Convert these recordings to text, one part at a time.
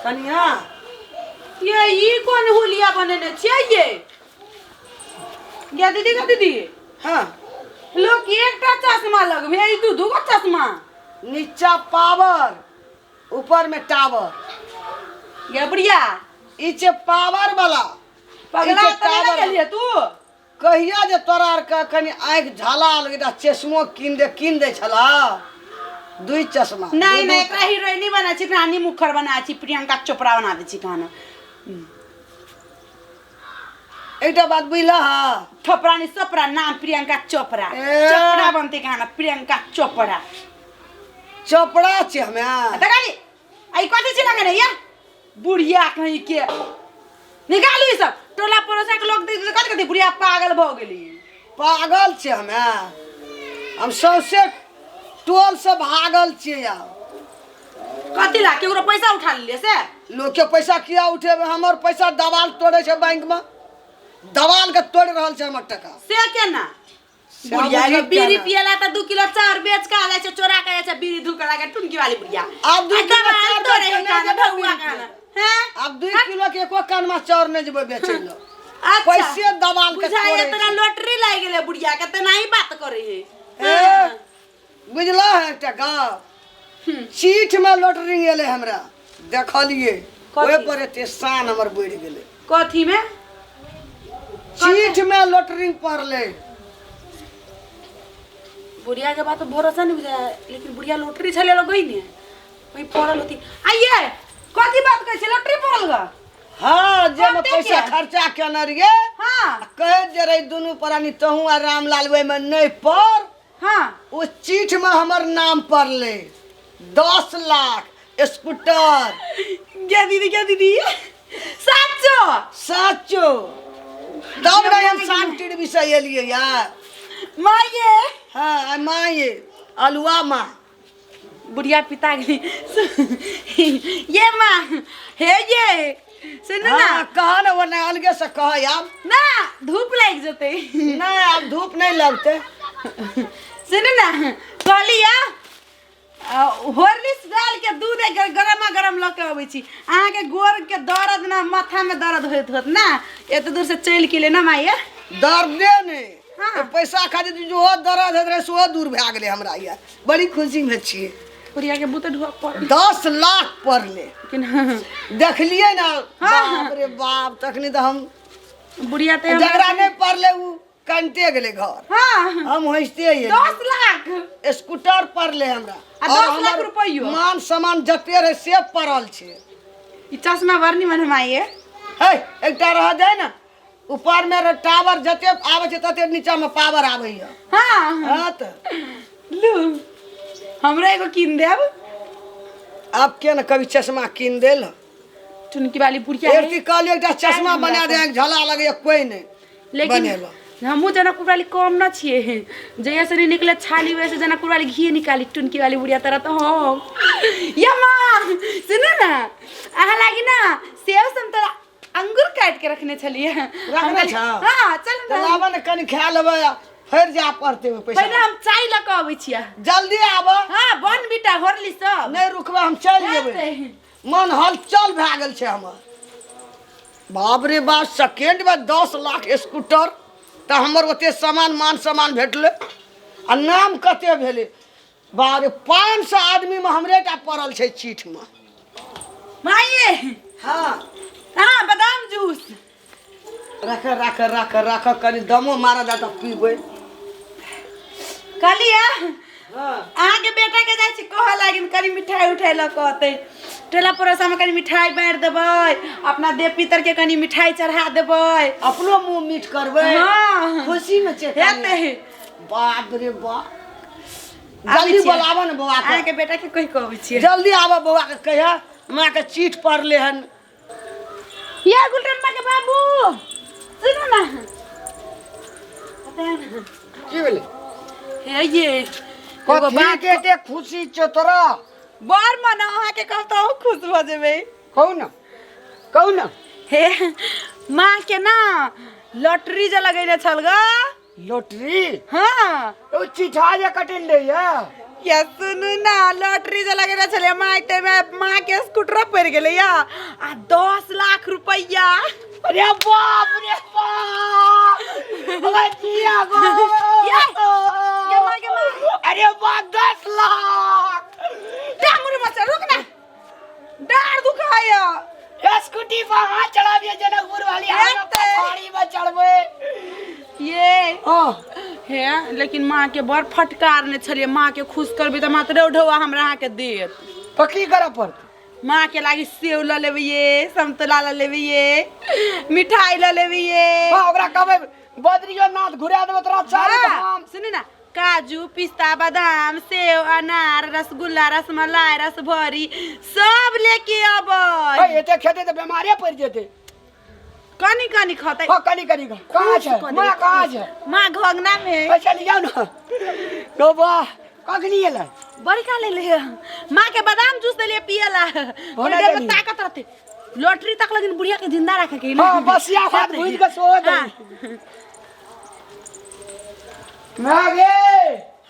कनिया ये ई कोन हुलिया बनेने छियै ये गे दीदी गे दीदी हाँ लोक एकटा चश्मा लगबे ई दू दू गो चश्मा नीचा पावर ऊपर में टावर गे बुढ़िया ई छै पावर वाला पगला ई छै तऽ नहि ने टावर। गेलियै तू कहिया जे तोरा आरके कनि आँखि झाला एकटा चश्मो कीन दे कीन दै छला दुई चश्मा नहीं दू- नहीं एकरा हीरोइनी बना छी रानी मुखर बना छी प्रियंका चोपड़ा बना दै छी कहाना एकटा बात बुझला हा थोपरानी सोपरा नाम प्रियंका चोपड़ा ए। चोपड़ा बनते कहाना प्रियंका चोपड़ा चोपड़ा छै हमे दगाली आई कथी छी लगने या बुढ़िया कहीं के निकालू ई सब टोला पड़ोसा के लोग देख कथी कथी बुढ़िया पागल भऽ गेली पागल छै हमे हम सौंसे टोल से भागल छियै आब कथी ला केकरो पैसा उठा लेलियै से लोक के पैसा किया उठेबै हमर पैसा दवाल तोड़ै छै बैंक में दवाल के तोड़ि रहल छै हमर टका से केना से बुढ़िया बुझी एगो बीड़ी केना? पियला तऽ 2 किलो चाउर बेच के आ जाइ छै चोरा के जाइ छै बीड़ी धूके लागे टुनकी वाली बुढ़िया आब 2 आ किलो दवाई चाउर तोड़े बेच के है नहि काना जेबै भगुआ बीड़ी काना हैं आब 2 किलो के एको कानमा चाउर नहि जेबै बेचै लए अच्छा पैसे दवाल के बुझाइए तोड़ै तोरा छै। लॉटरी लागि गेलै बुढ़िया के तेनाही बात करे है ए, बुझला है एकटा गप चीठ में लॉटरी एलै हमरा देखलियै कथी? ओहि पर एते शान हमर बढ़ि गेलै कथी में चीठ में लॉटरी पड़लै बुढ़िया के बात पर भरोसा नहीं बुझाया लेकिन बुढ़िया लॉटरी छले लगई ने वही पड़ल होती आइए कथी बात कहै छै लॉटरी पड़ल गा हाँ जे में कते पैसा के? खर्चा केने रहियै हाँ कह जे रही दुनू प्राणी तहूँ आ रामलाल ओहिमे नहि पड़ हाँ ओ चीठ में हमर नाम पड़लै 10 लाख स्कूटर क्या दीदी क्या दीदी साचो साचो तब ने हम शांति विषय एलियै यार माये हाँ आ माँ ये अलुआ माँ बुढ़िया पिता गेली ये माँ हे ये सुन ना हाँ कह ने ओने अलगे से कह आब ना धूप लागि जेतै नहीं आब धूप नहीं लगते सुन ना कहलिया हॉर्लिक्स डाल के दूध गरमा गरम लऽ के अबै छी अहाँके गोर के दर्द ना माथा में दर्द होइत होत ना एते दूर से चलि के ना माये दर्दे नहीं हाँ। तो पैसा खातिर जो दर्द होइत रहे सेहो दूर भए गेलै हमरा यार बड़ी खुशी में छियै बुढ़िया के बुते ढुआ पड़ 10 लाख पड़लै लेकिन देखलियै ने हाँ। बाप रे बाप तखनी तऽ हम बुढ़िया तऽ हमरा- जकरा नहि पड़लै ओ कनिते गेलै घर हाँ हम हँसिते एलियै। 10 लाख स्कूटर पड़लै हमरा आ और 10 लाख हमर रुपैयो। मान सम्मान जते रहै से पड़ल छै ई चश्मा बड़ निमन हम आइए है एकटा रह जाय ने ऊपर में रह- टावर जते आबै छै तते नीचा में पावर आबैया हाँ हाँ तऽ लू हमरो एगो कीन देब आब के ने कभी चश्मा कीन देल चुनकी वाली बुढ़िया है। एक कहलियै एकटा चश्मा बना दे झला लगैया कोई नहि लेकिन बनेलक हमहूँ जनकपुर वाली कम न छियै जहिया से नहीं निकले छाली वैसे जनकपुर वाली घी निकाली टुनकी वाली बुढ़िया तरह तो हम या माँ सुनू ना अहाँ लागी ना सेब संतरा अंगूर काटि के रखने छलियै रखने छौ? हाँ चल तऽ ना लाबऽ ने कनि खा लेबै आ फेर जाय पड़तै ओहि पैसा पहिले हम चाय लऽ कऽ अबै छियै जल्दी आबऽ हाँ बॉर्नवीटा हॉर्लिक्स सब नहि रुकबै हम चलि जेबै हेतै। मन हलचल भए गेल छै हमर बाप रे बाप सेकेंडमे 10 लाख स्कूटर तऽ हमर ओते सामान मान सम्मान भेटलै आ नाम कते भेलै बाप रे 500 आदमीमे हमरे टा पड़ल छै चीठमे माये हाँ हाँ बादाम जूस राख राख राख राख कनि दमो मारऽ दे तऽ पीबै कहलियै हाँ अहाँके बेटा के जाइ छी कहऽ लागिन कनि मिठाई उठाई लऽ कऽ अतै टोला पड़ोसामे कनि मिठाई बाँटि देबै अपना देव पितर के कनि मिठाई चढ़ा देबै अपनो मुँह मीठ करबै हाँ खुशीमे छै कनि। हेतै बाप रे बाप आबै जल्दी छियै। बोलाबऽ ने बौआ के अहाँके बेटा के कहि कऽ अबै छियै जल्दी आबऽ बौआ के कहिया माँ के चीट पड़ले हन ये गुलटन माँ के बाबू सुनू ना की भेलै हे ये एगो कथी बात के एते खुशी छौ तोरा बड़ मन अहाँके कहब तऽ अहूँ खुश भऽ जेबै कहू ने कहू ने हे माँ के ना लॉटरी जे लगेने छल ग लॉटरी हाँ ओ चिठा जे कटेल रहिए या सुनू ना, लॉटरी जे लगेने छलियै माँ, ताहिमे माँ के स्कूटर पड़ि गेलै या आ 10 लाख रुपैआ। अरे बाप रे बाप, अरे जिया गो। ये, गे माँ, गे माँ। अरे बाप, 10 लाख। डांगुर बच्चा, रुक ना, डार दुखाया। स्कूटी पर हाथ चढ़ाबिए जनकपुर वाली, हम एते। पहाड़ी में चढ़बे। ये हाँ। हे, लेकिन माँ के बड़ फटकार ने छलियै, माँ के खुश करबै तऽ माँ तऽ ढौआ हमरा अहाँके देत। तो की करऽ पड़त? माँ के लागी सेव लऽ लेबै ये, समतोला लऽ लेबै ये, मिठाई लऽ लेबै ये। हाँ, ओकरा कहबै बद्रियो नाथ घुरा देबै तोरा चारू धाम। सुनू ना, काजू पिस्ता बादाम सेव अनार रसगुल्ला रसमलाई रसभरी सब लेके अबै। ए, एते खेतै तऽ बेमारे पड़ि जेतै। कनी कनी खतै। हाँ, कनी कनी खा। कहाँ छै? खुश कऽ माँ देबै। कहाँ छै? माँ घंगना में। ए, चलि जाउ ने। गौ बा, कखनी एलै? बड़ी का ले ले, माँ के बादाम जूस देलिए पियला। भोला देर में देली। ताकत रहते। लॉटरी तक लेकिन बुढ़िया के जिंदा रखे के। हाँ, बसिया भात भूज के सो दे। हाँ। माँ गे।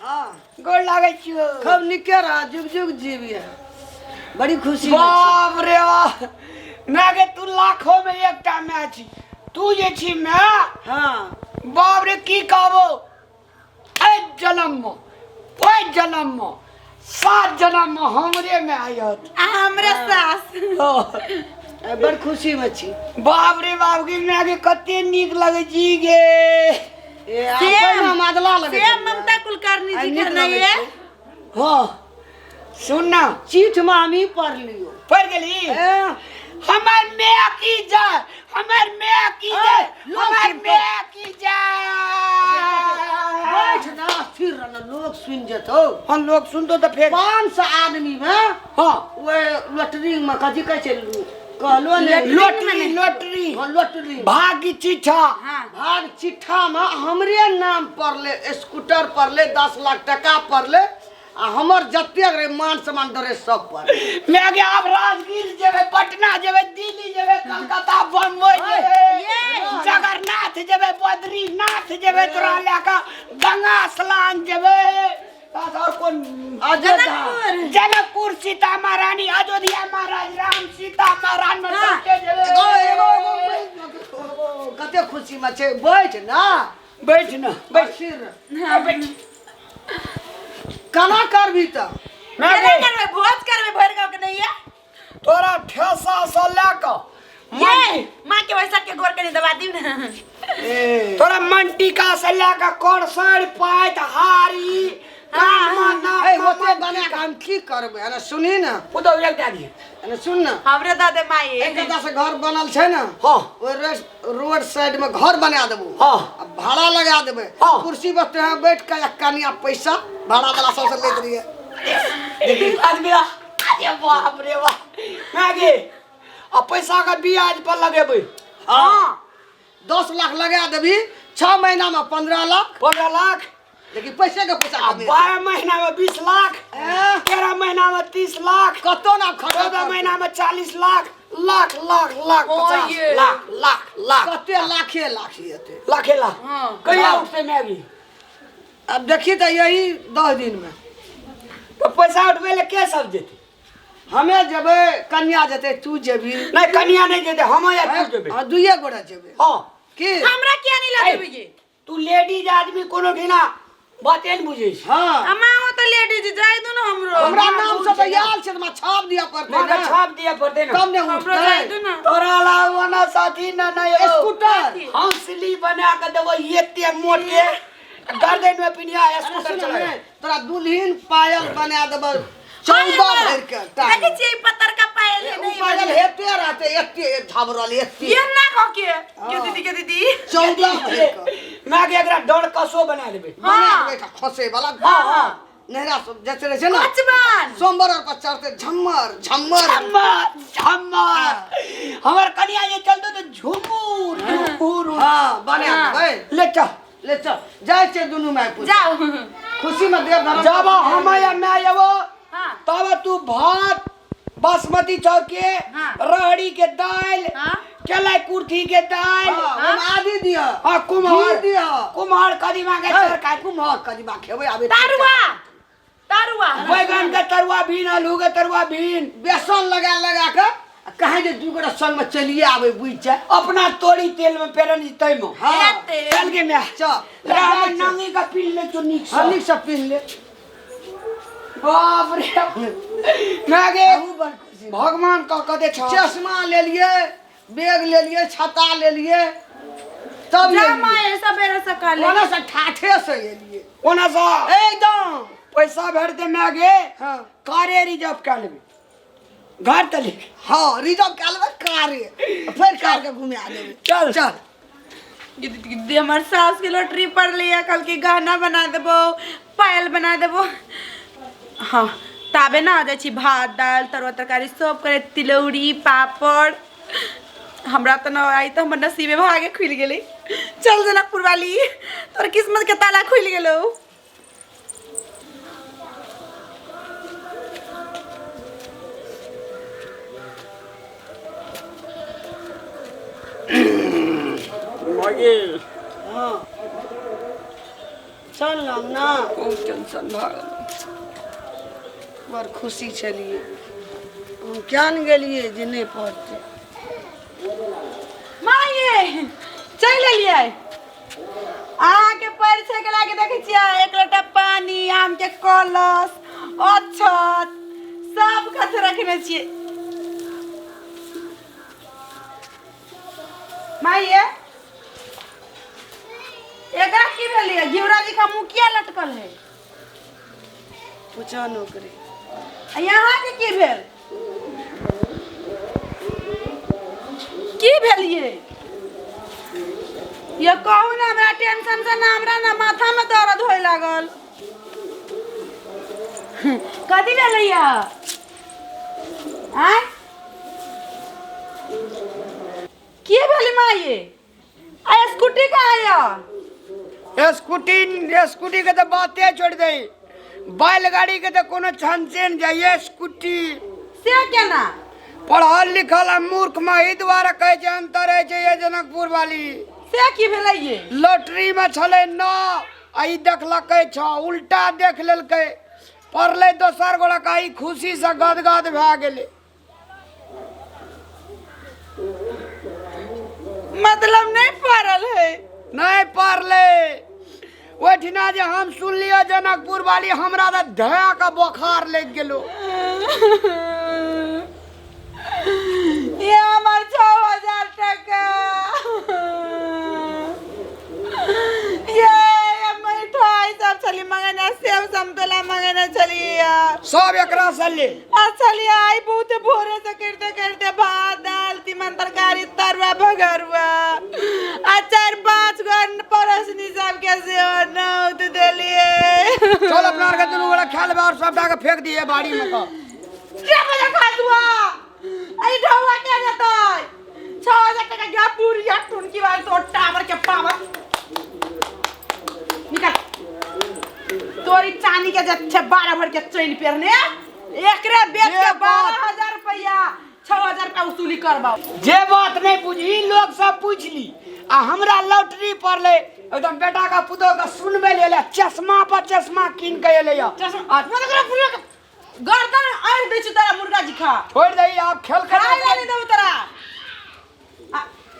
हाँ। गोर लागै छियौ। खूब निके रह, जुग जुग जीविए, बड़ी खुशी होइ छै। बाप रे बाप, माँ गे, तू लाखों में एकटा माय छी तू, जे छी माय। हाँ। बाप रे, की कहबो, एहि जन्म में, ओहि जन्म में, 7 जन्म में हमरे में आयत आ हमरे सास। ए, बड़ खुशी में छी। बाप रे बाप, गे माय गे, कते नीक लगै छी गे। ए, सेम। अपन में मदला लगै सेम छै। ममता कुलकर्णी आ, जी नीक के नहीं लगै है। छै। हाँ, सुन ना। चीठ में हम ही पढ़ लियो। पढ़ गेली। ए, हमर माय की जाय, हमर माय की जाय, लोग हमर सुनतौ। माय की जाय। बैठ ना, फिर ना लोग सुन जेतौ। हम लोग सुनतो तऽ फेर 500 आदमी में हाँ ओए लॉटरी में कथी कहै छै, कहलो ने। Lottery, lottery. हाँ, लॉटरी। भाग्य चिट्ठा। हाँ। भाग चिट्ठा में हमरे नाम पड़ले, स्कूटर पड़ले, 10 लाख टका पड़ले आ हमर जतेक रहे मान सम्मान डरे सब पर। मैं गे आब राजगीर जेबै, पटना जेबै, दिल्ली जेबै, कलकत्ता, बम्बई जेबै, जगन्नाथ जेबै, बद्रीनाथ जेबै, तोरा लए कऽ गंगा स्नान जेबै। बस, और कोन? अयोध्या। जनकपुर, सीता महारानी, अयोध्या महाराज राम, सीता महारानी में सबके जेबै। एगो एगो एगो कते खुशी में छै, बैठ ना। बैठ ना, बैठ। फिर बैठ। केना करबी तऽ? मैं केना गे, करबै? भोज करबै भरि गाँव के नहीं है। तोरा ठेसा से लए कऽ ये माँ के वैसा के गोर कनी दबा दी ना। ए, तोरा मंटिका से लए कऽ करसर पाइत हारी कान में नाक ए, में ओते बना कऽ हम की करबै? अरे सुनही ने। ओ तऽ एक दए दिहे। अरे सुन ने। हमरे दऽ दे माई। एक से घर बनल छै ने। हाँ। ओहि रोड साइड में घर बना देबो। हाँ। आ भाड़ा लगा देबै। हाँ। कुर्सी पर तोहे बैठ के कनिया पैसा भाड़ा वाला सबसे लैत रहिए। आदमी, अरे बाप रे बाप, मैं गे आ पैसा के ब्याज पर लगेबै। हाँ, 10 लाख लगा देबी, 6 महीना में 15 लाख। 15 लाख। लेकिन पैसे के पैसा आ कमे। 12 महीना में 20 लाख। ए, 13 महीना में 30 लाख। कतौ ना खर्चा। 14 महीना में 40 लाख, लाख लाख लाख, 50 ये। लाख लाख लाख। कते लाखे लाख हेतै। लाखे लाख। हाँ। कहिया उठतै मैगी? अब देखी तऽ यही 10 दिन में। तो पैसा उठबै लए के सब जेतै? हमे जेबै, कन्या जेतै, तू जेबी। नहीं, कन्या नहीं जेतै, हम या तू जेबै। हाँ, दुइये गोटा जेबै। हाँ। की? हमरा किया नहीं लऽ देबै गे? तू लेडीज आदमी कोनो ठिना बाते नहि बुझै छै। हाँ। आ माँ तो लेडीज जाय दू ना हमरो। हमरा नाम से तऽ आयल छै, तऽ हमरा छाप दिअ पड़तै माँ के ने। छाप दिअ पड़तै ने। तब ने हमरो जाय उठतै। दू ना। तोरा ला ओना साथी न नहीं हो। स्कूटर। हौसली बना के देबो एते मोटे, गर्दन में पिनिया स्कूटर सुन चलाए। ने, तोरा दुल्हन पायल बना देबै 14 भरि के टांग। देखै छियै, पत्थर का पायल है। ओ नहीं पायल बने। हेते रहते एते झाबरल एते। ये ना कह के के दीदी, के दीदी। 14 भरि के। मैं के एकरा डर कसो बना देबै। बना देबै एकटा खसे वाला। हाँ, हाँ। नहरा सब जैसे रहै छै ने। कचबान। सोमवार और पर चढ़ते झम्मर झम्मर। झम्मर झम्मर, हमर कनिया जे चलतो तऽ झुमुर झुमुर। हाँ, बना देबै। ले चल। ले चल, जाइ छै दुनू माय पुत। जाओ। खुशी में देव धर्म। जब हम या मैं एबो हाँ। तब तू भात बासमती चाउर के, हाँ। रहड़ी के दाल, हाँ। केला कुर्थी के दाल। हाँ, ओहिमे आदि दिअ। हाँ, कुम्हर घी दिअ। कुम्हर कदीमा के तरकारी। कुम्हर कदीमा खेबै आबे। तरुआ, तरुआ। बैगन के तरुआ भीन, आलू के तरुआ भीन। बेसन लगा लगा के आ कहे जे दू गोटा संग में चलिए आवे, बुझ जाए। अपना तोरी तेल में पेरन जतै में। हाँ। चल गे मैं। चल। राम नांगी का पी ले तो नीक से। हाँ, नीक से पी ले। बाप रे मैं गे। हमहूँ बड़ खुशी। भगवान का कदे छ। चश्मा ले लिए, बैग ले लिए, छता ले लिए, तब ले जा लिए। माए सबेरे सकाले। ओना से ठाठे से एलिए। ओना से एकदम पैसा भर दे मैं गे। हाँ। कारे रिजर्व कर लेबे घर तले। हाँ, रिजर्व कर लेबे कारे, फिर कार के घुमा देबे। चल। चल। दीदी हमार सास के लॉटरी पड़ लिया, कल के गहना बना देबो, पायल बना देबो। हाँ ताबे ना आ जाइ छी भात दाल तरुआ तरकारी सब करे, तिलौरी पापड़। हमरा तऽ न आई तऽ हमर नसीबे भागे खुलि गेलै। चल जनकपुर वाली, तोर किस्मत के ताला खुलि गेलौ। हाँ चल ना ना। बहुत टेंशन भऽ गेल। बड़ खुशी छलिए हम, क्या ने गेलिए जे नहीं पढ़ते। माये चलि एलियै। अहाँके पैर छेके लागे देखै छियै एक लोटा पानी, आम के कलश, अक्षत सब कथी रखने छियै। माये एकरा की भेलियै? घिउरा जी का मुँह किया लटकल है? पूछो नौकरी। आ यहाँ के की भेल? की भेलियै ये कहू ना? हमरा टेंशन से ना हमरा ना माथा में दर्द होए लागल। कथी भेलैया? आँय की भेलै माये? आ स्कूटी कहाँ यऽ? स्कूटी स्कूटी के तऽ बाते छोड़ दे, बैलगाड़ी के तऽ कोनो चांसे न जाइए स्कूटी। से केना? पढ़ल लिखल आ मूर्ख में एहि दुआरे कहै छै अंतर होइ छै ये जनकपुर वाली। से की भेलै ये? लॉटरी में छलै 9 आ ई देखलकै 6, उल्टा देख लेलकै, पड़लै दोसर गोड़ा का, ई खुशी से गदगद भए गेलै। मतलब नहीं पड़ल है? नहीं पड़लै। ओहिठिना जे हम सुनलियै जनकपुर वाली, हमरा तऽ धए के बोखार लागि गेलो। ये हमर 6000 टका, ये मिठाई सब छली मंगेने, सेब समतोला मंगेने छलियै। सब एकरा से ले। आ छलियै आइ बहुत भोरे से करिते करिते भात दाल तीमन तरकारी तरुआ भगरुआ आ 4-5 गो पड़ोसनी सबके सेहो नौत देलियै। चल अपना आरके दुनू गोरा खा लेबै और सबटा के फेंक दिए बाड़ी में कऽ। के बजे खा दुआ ई ढौआ के जेतै? 6000 टका गया पूरी टुनकी वाली तो टावर के पावर निकाल। तोरी चांदी के जे छै 12 भर के चैन पेरने, एकरे बेच के 12,000 रुपया 6000 रुपया वसूली करबाओ। जे बात नहीं बुझी लोग सब पूछ ली। आ हमरा लॉटरी पड़लै एकदम बेटा का पुतोह के सुनबै ले चश्मा पर चश्मा कीन के एलै। चश्मा मतलब पूरा गर्दन आड़ दै छी तोरा मुर्गा जी खा। छोड़ दही आप खेल खाय ला नहीं देबो तोरा।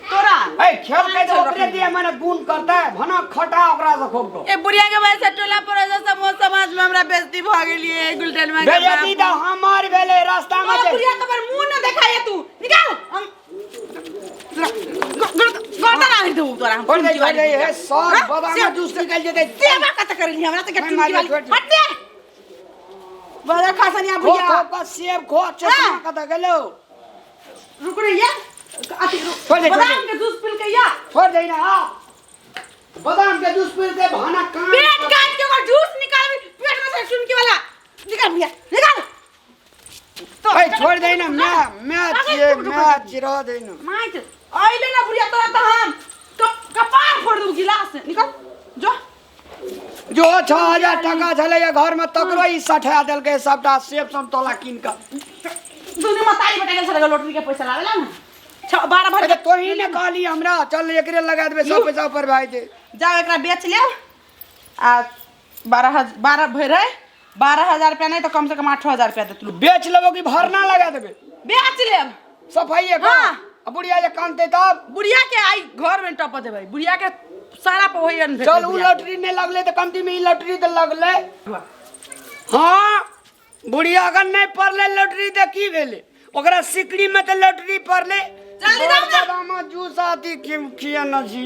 तोरा ए खेल के तो ओकरे दिए माने गुण करता है भना खटा ओकरा से खूब को। ए बुढ़िया के वजह से टोला पड़ोस समूह समाज में हमरा बेइज्जती भ गेलिए गुलटन में। बेइज्जती त हमार भेलै रास्ता में। बुढ़िया के पर मुंह न देखाइए तू, निकाल। हम गर्दन आड़ देबो तोरा हम। छोड़ दे, छोड़ दे, हे सब बादाम जूस निकल जेतै। सेवा कत करली हमरा त टुनकी वाली। हट दे बड़ा खासनिया बुढ़िया। खो खो सेब खो, चश्मा कत गेलो? रुक रे ये अथी बादाम के जूस पी के या। छोड़ दे ना। हां बादाम के जूस पी के भाना कान पेट काट के ओकर जूस निकाल पेट में से टुनकी वाला। निकाल भैया निकाल। तो ए छोड़ दे ना, मैं छिए मैं चिरा दे ना। माइट आइले ना बुढ़िया तोरा त हम कपार फोड़ दू गिलास। निकाल जो जो 6000 टका छलै घर में तकरो ई सठा देलकै सबटा सेब समतोला कीन के। दुनू मतारी बटा गेल छलै लॉटरी के पैसा लावेला ना 12 भर। तोही ने कहली हमरा चल एकरे लगा देबै सब पैसा ऊपर भए जेतै। जाओ एकरा बेच ले आ 12 भरि है 12000 रुपया नहीं तो कम से कम 8000 रुपया देतलू। बेच लेबो कि भरना लगा देबे? बेच लेब। सफाइए का? हाँ। आ बुढ़िया जे कानते तब? बुढ़िया के आई घर में टप देबै, बुढ़िया के सारा पर वही अन्न। चल, उ लॉटरी नहीं लगले तो कमती में ई लॉटरी तो लगले। हाँ, बुढ़िया अगर नहीं पड़ले लॉटरी तो की भेले? ओकरा सिकड़ी में तो लॉटरी पड़ले। चल, इधर आ। बादाम जूस आती खिया न छी।